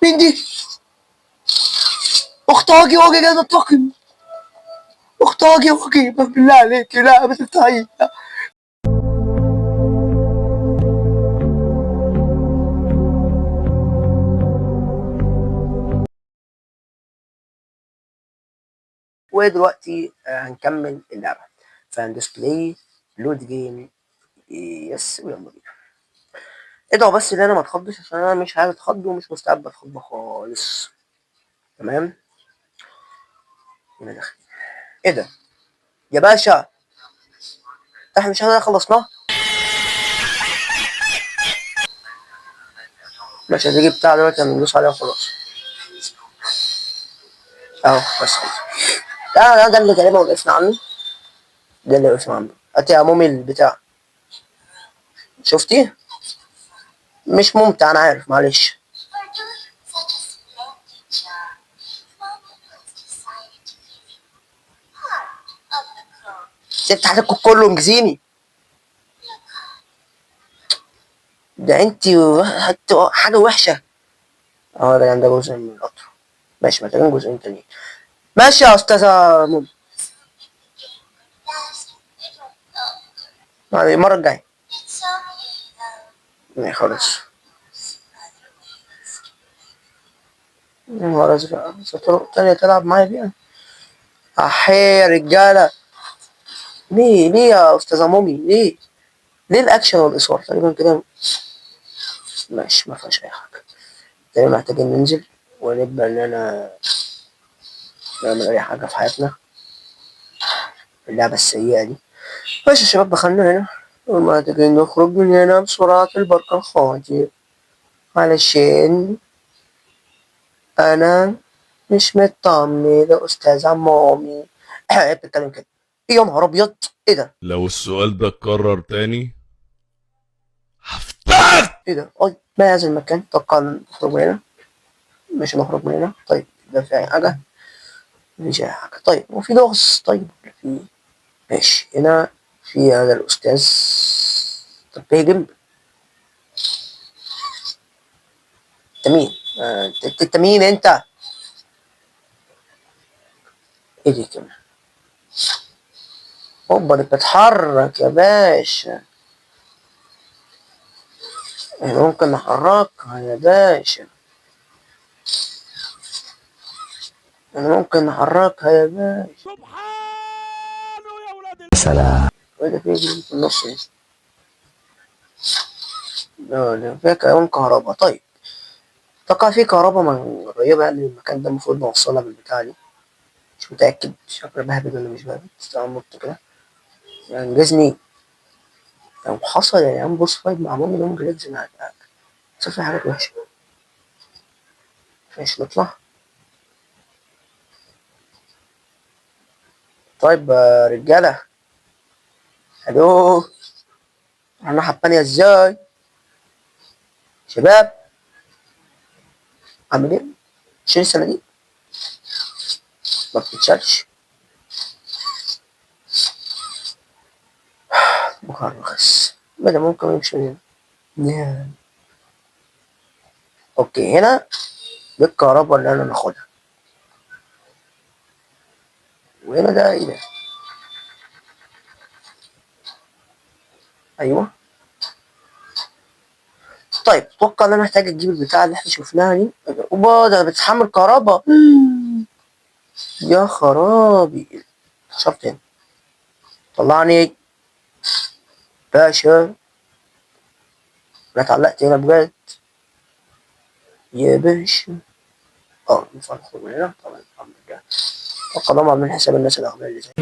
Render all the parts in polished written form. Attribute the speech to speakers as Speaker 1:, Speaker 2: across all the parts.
Speaker 1: مين دي؟ اخت هاجي واجي جاي تنتقم. اخت هاجي واجي، بالله عليك لا ما تفتحيش. ودلوقتي هنكمل اللعبة، فهندوس play load game yes ويلا بينا. ادعوا بس ان انا ما اتخضش عشان انا مش عايز اتخض ومش مستعد اتخض خالص. تمام. هنا داخل. ايه ده يا باشا؟ احنا مش احنا خلصناه؟ ماشي، هتيجي بتاع دلوقتي هندوس عليها وخلاص. اهو بس خلاص. ده اللي تقريبا وقفنا عنه، ده اللي وقفنا عنه. هات يا مومي البتاع. شفتي؟ مش ممتع انا عارف، معلش. سبت حياتك كله انجزيني. ده انت حاجة وحشة. ده عندها جزء من القطر. ماشي، محتاجين جزئين تانيين. ماشي يا استاذة مومي، المرة الجاية. ماشي خلاص. يا نهار ازرق، طرق تانية تلعب معايا بيها. احي يا رجالة. ليه ليه يا استاذة مومي؟ ليه ليه الاكشن والاصرار تقريبا كده؟ ماشي، ما فيهاش اي حاجة. تقريبا محتاجين ننزل ونبدأ اننا نعمل اي حاجة في حياتنا. اللعبة السيئة دي. ماشي يا شباب، دخلنا هنا ومحتاجين نخرج من هنا بسرعة البركة الخاطئ، علشان أنا مش مطمن يا أستاذة مامي. إيه بتتكلم كده؟ إيه يا نهار أبيض؟ إيه ده؟
Speaker 2: لو السؤال ده اتكرر تاني هفتك.
Speaker 1: إيه ده؟ أي ما هذا المكان؟ أتوقع نخرج من هنا. ماشي نخرج من هنا. طيب ده في أي حاجة؟ مفيش أي حاجة. طيب وفي لغز. طيب في ماشي هنا في هذا الأستاذ. طب بيهجم. أنت مين؟ أنت مين أنت؟ إيه دي كمان؟ هوبا دي بتتحرك يا باشا. إحنا ممكن نحركها يا باشا. أنا ممكن نحركها يا باشا.
Speaker 2: سبحانه يا ولاد
Speaker 3: سلام.
Speaker 1: وإيه ده في إيه في النص دي؟ لا، لا، فيها كمان كهرباء. طيب أتوقع في كهرباء من قريبة، يعني المكان ده المفروض نوصلها بالبتاع دي. مش متأكد، مش فاكر بهبد ولا مش بهبد. بس تعال ننط كده. انجزني. لو حصل يا عم boss fight مع مامي لونج ليجز، أنا هتصير في حاجات وحشة. ماشي نطلع. طيب يا رجالة، ألو، احنا الناحية التانية ازاي؟ شباب عامل ايه؟ شيل السنة دي؟ ما بتتشالش. مخرخص. بدل ممكن يمشي من هنا. اوكي هنا بالكهرباء اللي انا ناخدها. وهنا ده ايه ده؟ ايوه. طيب اتوقع ان انا محتاج اجيب البتاعه اللي احنا شفناها دي. اوبا ده بتحمل كهرباء. يا خرابي. شفت هنا. طلعني باشا. انا اتعلقت هنا بجد يا باشا. ينفع نخرج من هنا؟ طبعا الحمد لله. اتوقع انهم عاملين حساب الناس الاغبياء اللي زي.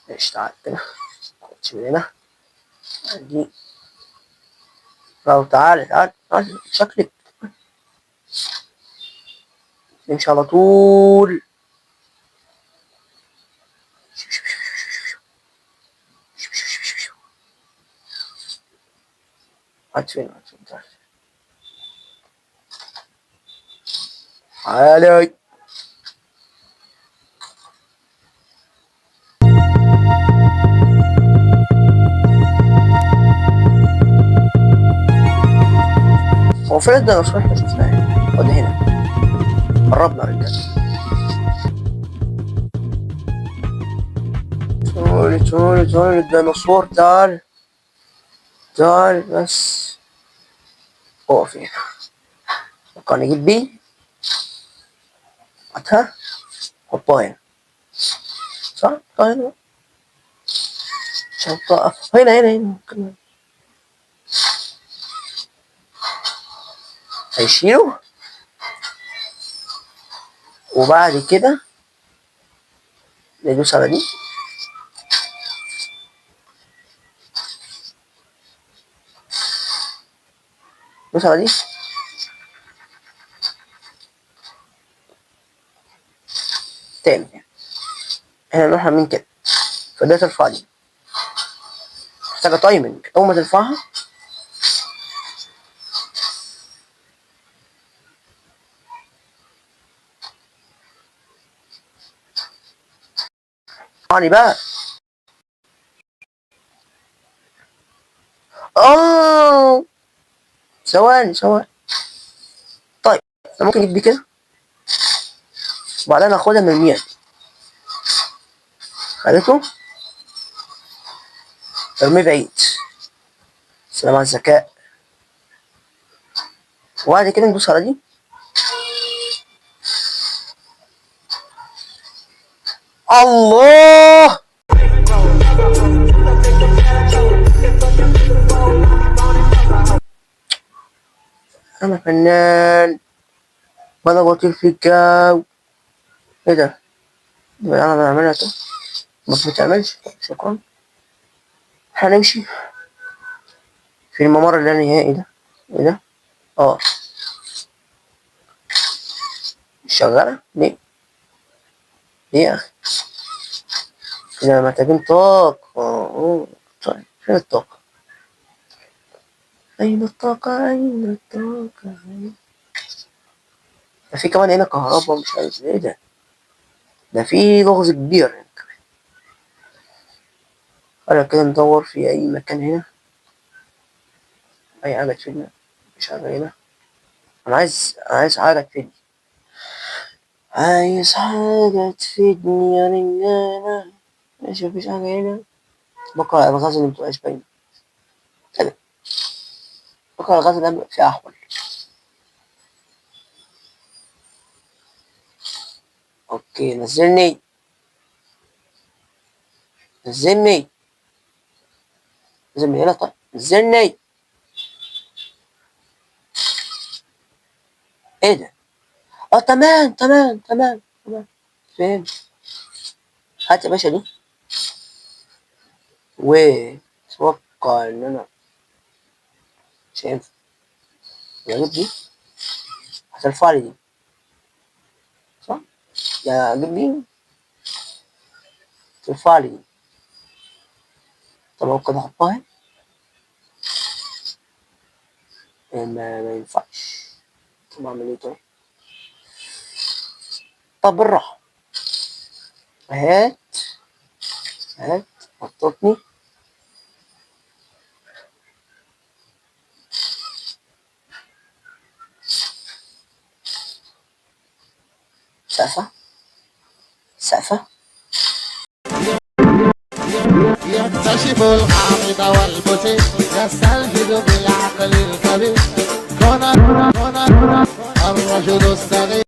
Speaker 1: ماشي تعال كده. خش من هنا. دي. لو تعال، تعال، تعال. شكلك. نمشي على طول. هات فين، هات فين، تعال. تعالي. هو فين الديناصور احنا شفناه؟ هو ده هنا. قربنا يا رجاله. تعالي تعالي تعالي الديناصور، تعال تعال بس اقف هنا. ممكن نجيب بيه، هاتها حطها هنا، صح؟ حطها هنا، مش هحطها هنا هنا هنا. هيشيله، وبعد كده ندوس على دي. ندوس على دي. تاني احنا نروح عاملين كده، فده ترفع دي، محتاجة تايمنج. أول ما ترفعها يعني بقى. ثواني ثواني. طيب انا ممكن اجيب دي كده وبعدين اخدها من المية دي. خدته، ارميه بعيد. سلام على الذكاء. وبعد كده ندوس على دي. الله، انا فنان وانا بطير في الجو. ايه ده؟ انا بعملها كده ما بتعملش. شكرا. هنمشي في الممر اللانهائي ده. ايه ده؟ مش شغالة ليه؟ ليه يا اخي؟ كده محتاجين طاقة. طيب فين الطاقة؟ أين الطاقة؟ أين الطاقة؟ ده في كمان هنا كهرباء، مش عارف ايه ده. ده في لغز كبير هنا كمان. أنا كده ندور في أي مكان هنا، أي حاجة تفيدنا. مش حاجة هنا. أنا عايز حاجة تفيدني، عايز حاجة تفيدني يا رجالة. ماشي، مفيش حاجة هنا. بكره الألغاز اللي مبتبقاش باينة. تمام، بكره الألغاز اللي بيبقى فيها أحول. okay، نزلني نزلني نزلني هنا. طيب نزلني. ايه ده؟ تمام تمام تمام تمام، فهمت. هات يا باشا دي. واتوقع ان انا مش هينفع اجيب دي، هترفع لي دي صح؟ يا اجيب دي ترفع لي دي. طب ممكن احطها هنا؟ ما ينفعش. طب اعمل ايه طيب؟ طب بالراحة. هات هات، حطتني. سقفة سقفة.
Speaker 3: يكتشف الغامض والمثير، يستنجد بالعقل الكبير. هنا هنا هنا الرجل الصغير.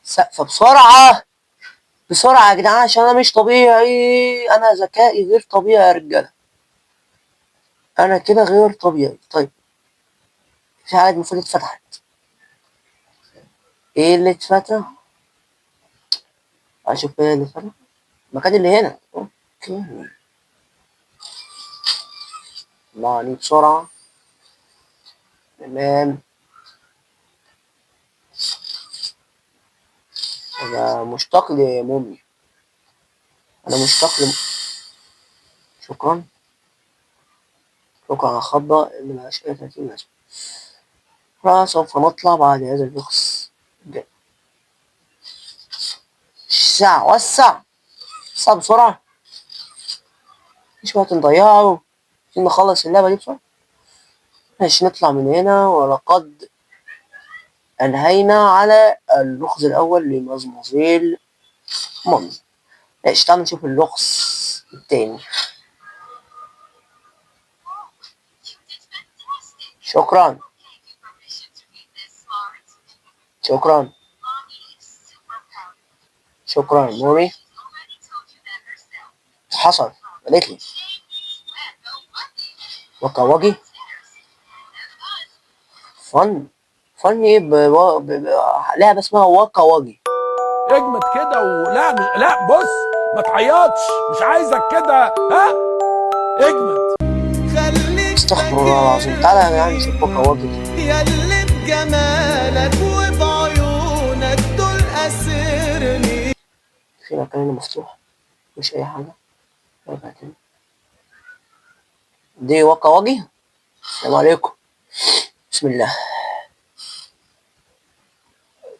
Speaker 1: سقفة بسرعة بسرعة يا جدعان، عشان أنا مش طبيعي، أنا ذكائي غير طبيعي يا رجالة، أنا كده غير طبيعي. طيب في حاجة المفروض اتفتحت. إيه اللي اتفتح؟ أشوف إيه اللي اتفتح. المكان اللي هنا. okay، طلعني بسرعة. تمام، أنا مشتاق لمومي، أنا مشتاق لم-، شكرا شكرا على الخضة اللي ملهاش أي تلاتين لازمة. سوف نطلع بعد هذا اللغز. وسع وسع وسع بسرعة، مفيش وقت نضيعه، عايزين نخلص اللعبة دي بسرعة. ماشي، نطلع من هنا. ولقد انهينا على اللغز الاول لمزمزيل مومي. ماشي، تعالوا نشوف اللغز التاني. شكرا شكرا شكرا مومي. حصل، قالت لي وكواجي فن فن ايه؟ لعبه اسمها واكا واجي.
Speaker 2: اجمد كده ولا مش... لا بص، ما تعيطش، مش عايزك كده. ها اجمد.
Speaker 4: خليك
Speaker 1: استغفر الله العظيم. تعالى يا جدعان نشوف واكا واجي.
Speaker 4: يا اللي بجمالك وبعيونك دول أسرني.
Speaker 1: في مكان هنا مفتوح، مش اي حاجه. ارجع تاني. دي واكا واجي. السلام عليكم. بسم الله.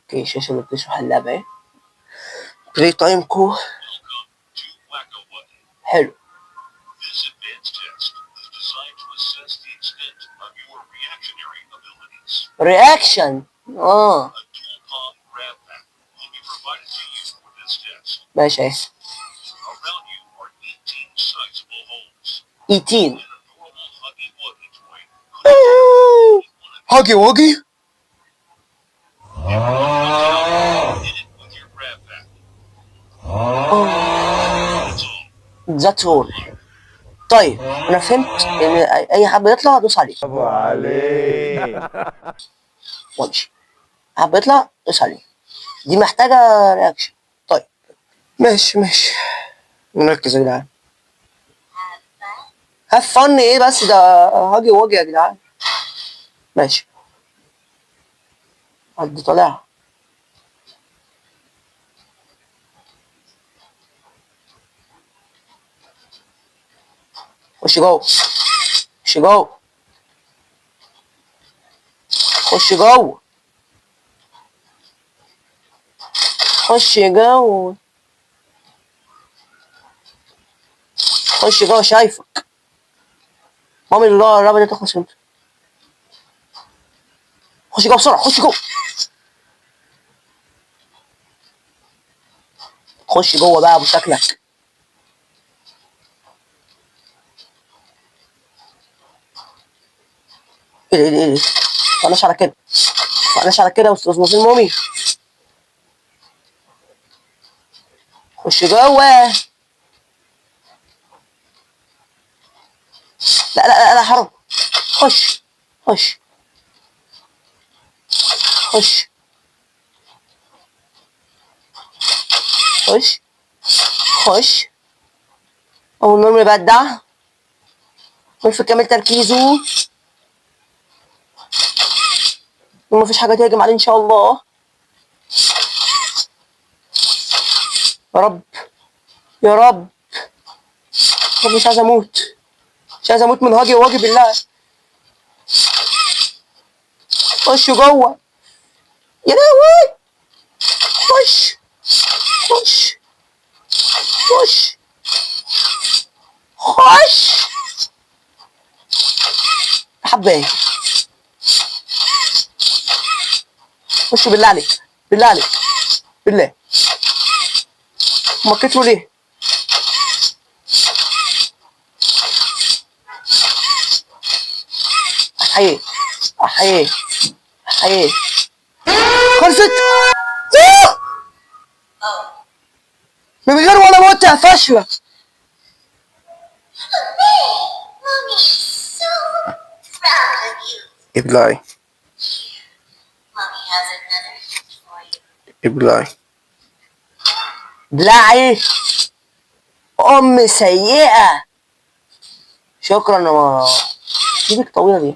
Speaker 1: okay، الشاشه اللي بتشرح اللعبه اهي. Play Time Co. حلو.
Speaker 5: This advanced test is designed to assess the extent of your reactionary abilities.
Speaker 1: reaction.
Speaker 5: A dual palm grab pack will be provided to you for this test.
Speaker 1: ماشي اهي.
Speaker 5: Around you are 18 sizable holes.
Speaker 1: 18.
Speaker 5: An adorable Huggy Wuggy toy could
Speaker 1: Huggy Wuggy.
Speaker 5: hit it with your grab pack. That's all.
Speaker 1: that's all. طيب، انا فهمت ان اي حد يطلع دوس عليه.
Speaker 6: برافو عليك.
Speaker 1: وامشي. حد يطلع دوس عليه. دي محتاجة reaction. طيب ماشي ماشي، نركز يا جدعان. have fun ايه بس؟ ده Huggy Wuggy يا جدعان. ماشي، حد طالع. خش جوه، خش جوه، خش جوه، خش جوه، خش جوه. شايفك مامي. الله، اللعبة دي تخلص امتى؟ خش جوه بسرعة، خش جوه، خش جوه بقى ابو شكلك. ايه ده؟ ايه ده؟ ايه ده؟ معناش على كده، معناش على كده يا استاذ مصير مومي. خش جوه. لا لا لا لا، حرام. خش خش خش خش خش. اهو النور مبدع، في كامل تركيزه، ومفيش حاجة تهجم عليه إن شاء الله. يا رب يا رب يا رب، مش عايز أموت، مش عايز أموت من Huggy Wuggy بالله. خش جوه يا لهوي، خش خش خش خش. حبايه، خش بالله عليك، بالله عليك، بالله. هما كتروا ليه؟ احيي احيي احيي. خلصت. آه! من غير ولا متعة فاشلة.
Speaker 7: Mommy is so proud of you.
Speaker 1: ابلعي.
Speaker 7: Mommy has another gift for you.
Speaker 1: ابلعي، ابلعي. ام سيئة. شكرا يا ماما. ايدك طويلة دي.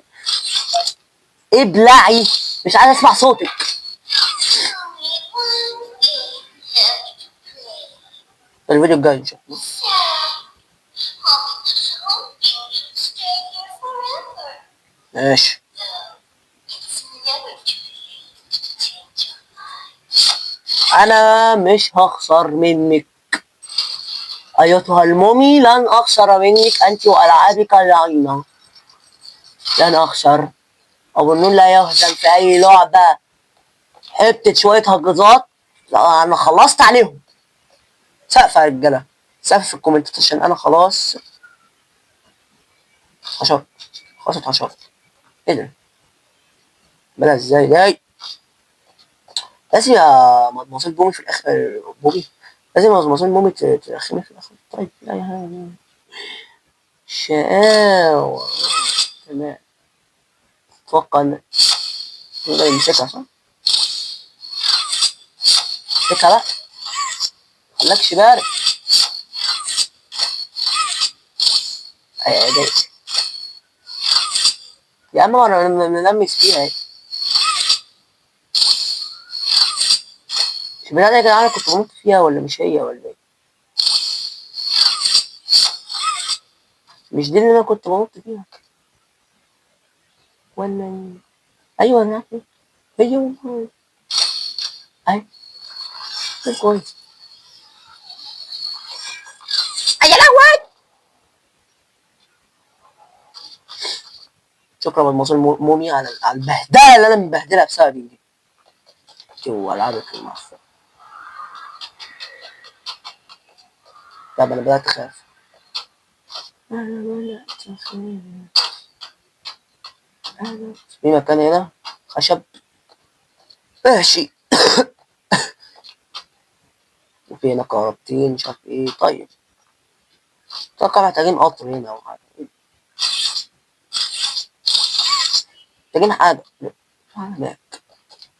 Speaker 1: ابلعي، مش عايز اسمع صوتك.
Speaker 7: Only one game left to play.
Speaker 1: الفيديو الجاي ان شاء الله.
Speaker 7: Sad. Mommy was hoping you'd stay here forever.
Speaker 1: ماشي.
Speaker 7: Though, it's never too late to change your mind.
Speaker 1: انا مش هخسر منك ايتها المومي، لن اخسر منك انت والعابك اللعينه. لن اخسر. ابو النون لا يهزم في اي لعبه. حتة شوية هجزات انا خلصت عليهم. سقف يا رجاله، سقف في الكومنتات عشان انا خلاص اتحشرت، خلاص اتحشرت. ايه ده؟ بلا ازاي جاي؟ لازم يا مدموزيل بومي في الاخر، بومي لازم يا مدموزيل مومي ترخمي في الاخر. طيب لا شقاوة. تمام، اتوقع ان يقدر يمسكها صح؟ امسكها بقى، مخلكش بارد. اي يا عم، انا ملمس فيها اهي. مش البتاعة دي يا جدعان انا كنت بموت فيها ولا مش هي ولا ايه؟ مش دي اللي انا كنت بموت فيها ولا؟ ايوه انا عارف هي اهي. كويس. يا لهوي. شكرا مدموزيل مومي على البهدله اللي انا مبهدلها بسببي دي. جوه العابك المعفنه. طب انا بدأت اخاف. انا بدأت اخاف. في مكان هنا خشب ماشي. وفي هنا كهربتين مش عارف ايه. طيب اتوقع محتاجين قطر هنا او حاجة، محتاجين حاجة هناك،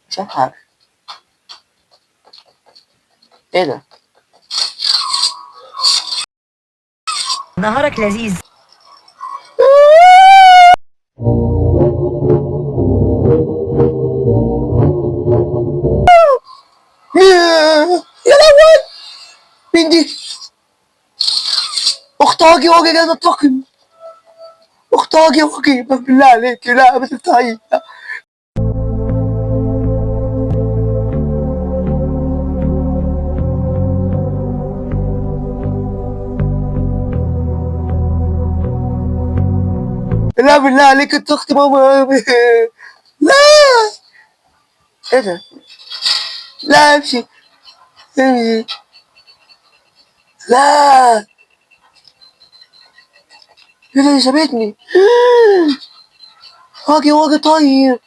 Speaker 1: مش عارف حاجة. ايه ده؟
Speaker 8: نهارك لذيذ.
Speaker 1: يا لهوي، مين دي؟ اخت هاجي واجي جاي تنتقم. اخت هاجي واجي بالله عليك، لا ما تفتحيش. لا بالله عليك انت اخت ماما. لا ايه ده؟ لا امشي امشي. لا ايه ده؟ سابتني. هاجي واجي. طيب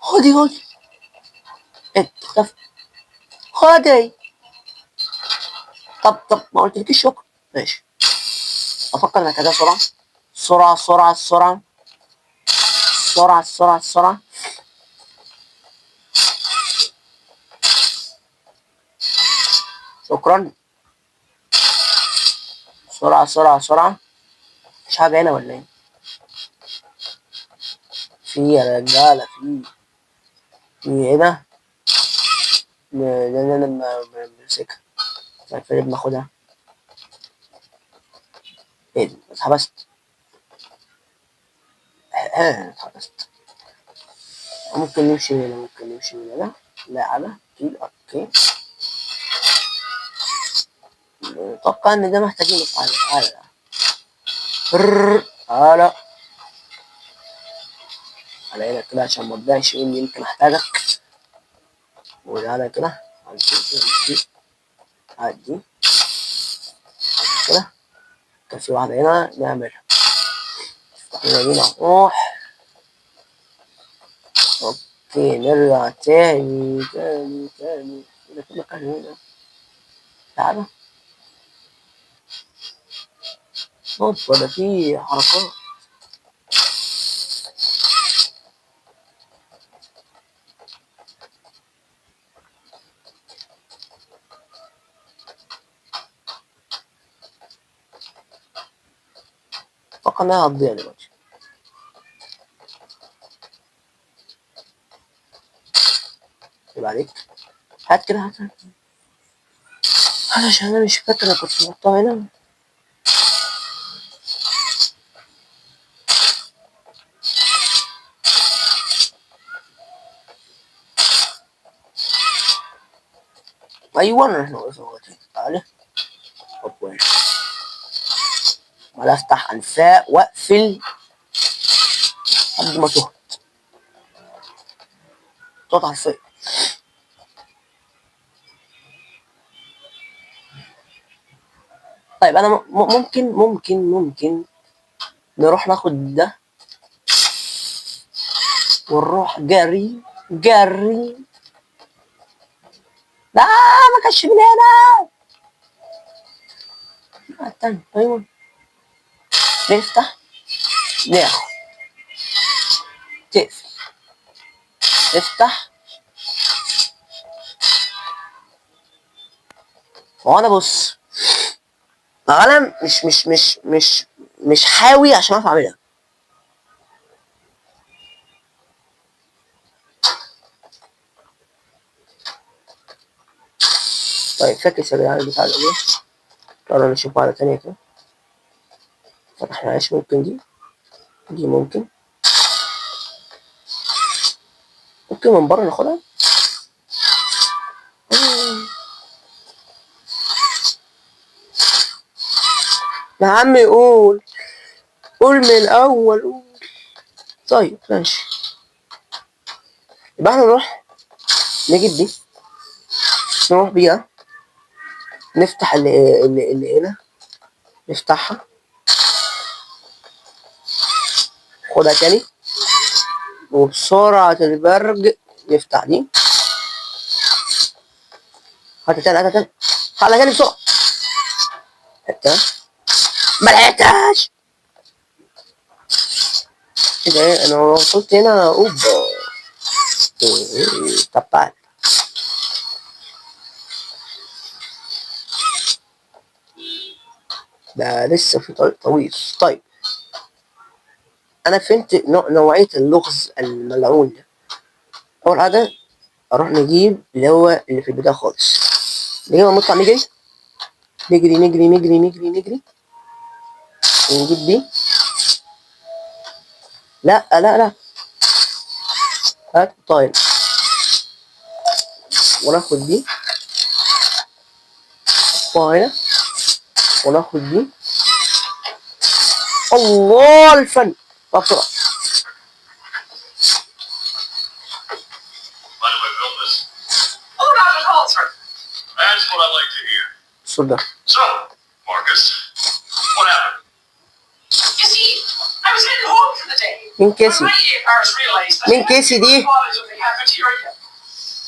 Speaker 1: خدي خدي. ايه اختفى؟ خدي. طب ما قلتلكيش شكرا. ماشي، افكر محتاجة سرعة سرعة سرعة سرعة سرعة سرعة سرعة. شكرا. سرعة سرعة سرعة. مفيش حاجة هنا ولا ايه؟ في يا رجالة، في هنا. ده انا بمسكها. طيب فين بناخدها؟ ايه ده؟ اتحبست. اتحبست. ممكن نمشي من هنا، ممكن نمشي من هنا. لا على okay. اتوقع ان ده محتاجين. تعالى تعالى تعالى على هنا كده عشان ما تضيعش مني، يمكن احتاجك. وتعالى كده عدي عدي عدي كده. كان في واحدة هنا نعملها. افتح لنا دي نروح. okay نرجع تاني تاني تاني. ده في مكان هنا. تعالى. هوبا ده في حركات. اتوقع انها هتضيع دلوقتي. يبقى عليك. هات كده، هات هات هات، عشان انا مش فاكر انا كنت بحطها هنا. ايوه احنا وقفنا. تعالى هوب، ولا افتح انفاق واقفل. لحد ما تهت تقعد حرفيا. طيب انا ممكن نروح ناخد ده ونروح جري جري. لا ما كانش من هنا. التاني ايوه نفتح ناخد تقفل افتح. وانا بص انا مش مش مش مش مش حاوي عشان اعرف اعملها. طيب فاكس يا جدعان البتاع ده ايه؟ يلا نشوف واحدة تانية كده. فتحناهاش. ممكن دي، دي ممكن، ممكن من بره ناخدها. يا عمي قول قول من الأول قول. طيب ماشي، يبقى احنا نروح نجيب دي، نروح بيها نفتح اللي هنا، نفتحها خدها تاني وبسرعة البرج نفتح دي. هات تاني هات تاني هات تاني بسرعة. حتة ما لحقتهاش. ايه ده؟ انا وصلت هنا. اوبا طب تعالى. ده لسه في طريق طويل. طيب انا فهمت نوعية اللغز الملعون ده. اول حاجة اروح نجيب اللي هو اللي في البداية خالص، نجيب ونطلع نجري نجري نجري نجري نجري نجري ونجيب دي. لا لا لا هات. طيب وناخد دي هنا وناخد دي. الله الفن. طب بسرعة. الصوت ده.
Speaker 5: So, Marcus, what happened? You see, I was heading home for the day.
Speaker 1: مين كيسي؟ مين كيسي دي؟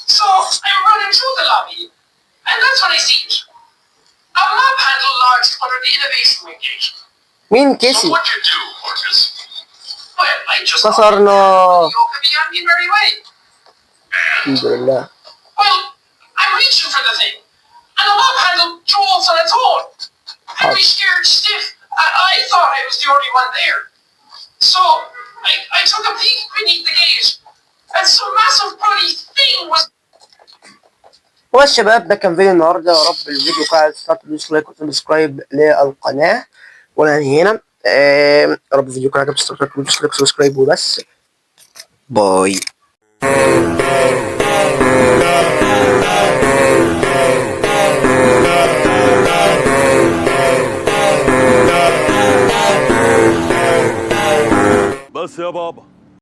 Speaker 5: So I'm running through the lobby, and that's when I see it. A mop handle lodged under the innovation wing gate.
Speaker 1: مين كيسي؟
Speaker 5: So what'd you do, Marcus? Well, I just
Speaker 1: كسرنا.
Speaker 5: you could be on me merry way.
Speaker 1: الحمد لله.
Speaker 5: Well, I'm reaching for the thing, and the mop handle jolts on its own. Had me scared stiff. I thought I was the only one there. So I took a peek beneath the gate, and some massive bloody thing was.
Speaker 1: هو الشباب ده كان فيديو النهارده. يا رب الفيديو كان تدوس like و subscribe للقناه. وننهي هنا. يا رب الفيديو كان عجبكم، تدوس like و subscribe وبس. bye.
Speaker 2: بس يا بابا.